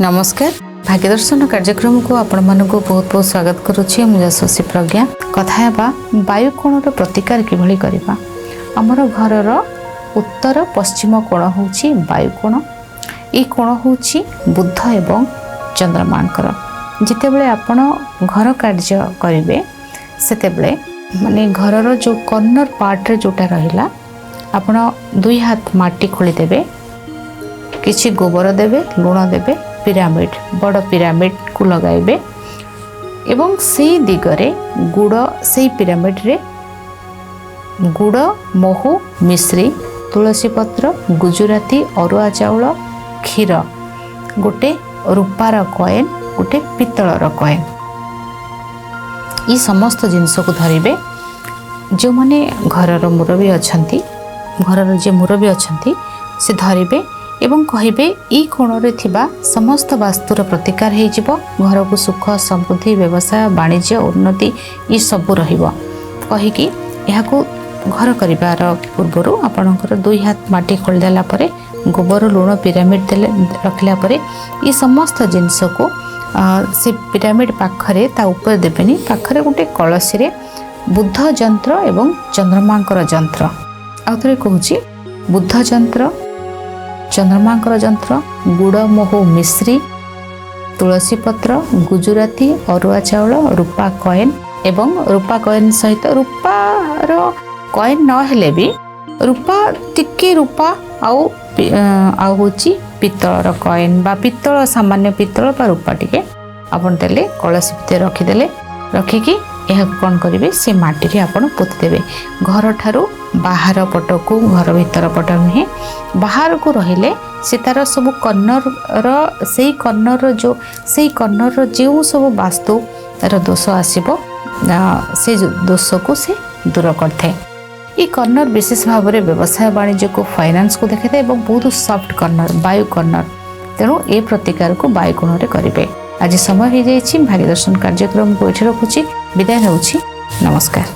ନମସ୍କାର, ଭାଗ୍ୟଦର୍ଶନ କାର୍ଯ୍ୟକ୍ରମକୁ ଆପଣମାନଙ୍କୁ ବହୁତ ବହୁତ ସ୍ୱାଗତ କରୁଛି। ମୁଁ ଯଶସ୍ୱୀ ପ୍ରଜ୍ଞା। କଥା ହେବା ବାୟୁ କୋଣର ପ୍ରତିକାର କିଭଳି କରିବା। ଆମର ଘରର ଉତ୍ତର ପଶ୍ଚିମ କୋଣ ହେଉଛି ବାୟୁ କୋଣ। ଏଇ କୋଣ ହେଉଛି ବୁଧ ଏବଂ ଚନ୍ଦ୍ରମାଙ୍କର। ଯେତେବେଳେ ଆପଣ ଘର କାର୍ଯ୍ୟ କରିବେ, ସେତେବେଳେ ମାନେ ଘରର ଯେଉଁ କର୍ଣ୍ଣର ପାର୍ଟରେ ଯେଉଁଟା ରହିଲା, ଆପଣ ଦୁଇ ହାତ ମାଟି ଖୋଳିଦେବେ, କିଛି ଗୋବର ଦେବେ, ଲୁଣ ଦେବେ, ପିରାମିଡ଼, ବଡ଼ ପିରାମିଡ଼କୁ ଲଗାଇବେ ଏବଂ ସେଇ ଦିଗରେ ଗୁଡ଼, ସେଇ ପିରାମିଡ଼ରେ ଗୁଡ଼, ମହୁ, ମିଶ୍ରି, ତୁଳସୀ ପତ୍ର, ଗୁଜୁରାତି, ଅରୁଆ ଚାଉଳ, କ୍ଷୀର, ଗୋଟେ ରୂପାର କଏନ୍, ଗୋଟେ ପିତ୍ତଳର କଏନ୍, ଏ ସମସ୍ତ ଜିନିଷକୁ ଧରିବେ। ଯେଉଁମାନେ ଘରର ମୁରବୀ ଅଛନ୍ତି, ଘରର ଯିଏ ମୁରବୀ ଅଛନ୍ତି, ସେ ଧରିବେ ଏବଂ କହିବେ, ଏଇ କୋଣରେ ଥିବା ସମସ୍ତ ବାସ୍ତୁର ପ୍ରତିକାର ହେଇଯିବ, ଘରକୁ ସୁଖ, ସମୃଦ୍ଧି, ବ୍ୟବସାୟ, ବାଣିଜ୍ୟ ଉନ୍ନତି ଏସବୁ ରହିବ କହିକି ଏହାକୁ ଘର କରିବାର ପୂର୍ବରୁ ଆପଣଙ୍କର ଦୁଇ ହାତ ମାଟି ଖୋଳିଦେଲା ପରେ, ଗୋବର, ଲୁଣ, ପିରାମିଡ଼ ଦେଲେ, ରଖିଲା ପରେ ଏ ସମସ୍ତ ଜିନିଷକୁ ସେ ପିରାମିଡ଼ ପାଖରେ, ତା ଉପରେ ଦେବେନି, ପାଖରେ ଗୋଟେ କଳସୀରେ ବୁଧ ଯନ୍ତ୍ର ଏବଂ ଚନ୍ଦ୍ରମାଙ୍କର ଯନ୍ତ୍ର। ଆଉ ଥରେ କହୁଛି, ବୁଧ ଯନ୍ତ୍ର, ଚନ୍ଦ୍ରମାଙ୍କର ଯନ୍ତ୍ର, ଗୁଡ଼, ମହୁ, ମିଶ୍ରି, ତୁଳସୀ ପତ୍ର, ଗୁଜୁରାତି, ଅରୁଆ ଚାଉଳ, ରୂପା କଏନ୍ ଏବଂ ରୂପା କଏନ୍ ସହିତ ରୂପାର କଏନ୍ ନହେଲେ ବି ରୂପା ଟିକେ, ରୂପା ଆଉ ହେଉଛି ପିତ୍ତଳର କଏନ୍ ବା ପିତ୍ତଳ, ସାମାନ୍ୟ ପିତ୍ତଳ ବା ରୂପା ଟିକେ ଆପଣ ଦେଲେ, କଳସୀ ଭିତରେ ରଖିଦେଲେ। ରଖିକି ଏହାକୁ କ'ଣ କରିବେ? ସେ ମାଟିରେ ଆପଣ ପୋତିଦେବେ ଘରଠାରୁ ବାହାର ପଟକୁ, ଘର ଭିତର ପଟ ନୁହେଁ, ବାହାରକୁ ରହିଲେ ସେ ତାର ସବୁ କର୍ଣ୍ଣରର, ସେଇ କର୍ଣ୍ଣରର ଯେଉଁ ସବୁ ବାସ୍ତୁର ଦୋଷ ଆସିବ, ସେ ଦୋଷକୁ ସେ ଦୂର କରିଥାଏ। ଏଇ କର୍ଣ୍ଣର ବିଶେଷ ଭାବରେ ବ୍ୟବସାୟ, ବାଣିଜ୍ୟକୁ, ଫାଇନାନ୍ସକୁ ଦେଖାଇଥାଏ ଏବଂ ବହୁତ ସଫ୍ଟ କର୍ଣ୍ଣର, ବାୟୁ କର୍ଣ୍ଣର। ତେଣୁ ଏ ପ୍ରତିକାରକୁ ବାୟୁ କୋଣରେ କରିବେ। ଆଜି ସମୟ ହେଇଯାଇଛି। ଭାଗ୍ୟଦର୍ଶନ କାର୍ଯ୍ୟକ୍ରମକୁ ଏଠି ରଖୁଛି, ବିଦାୟ ନେଉଛି। ନମସ୍କାର।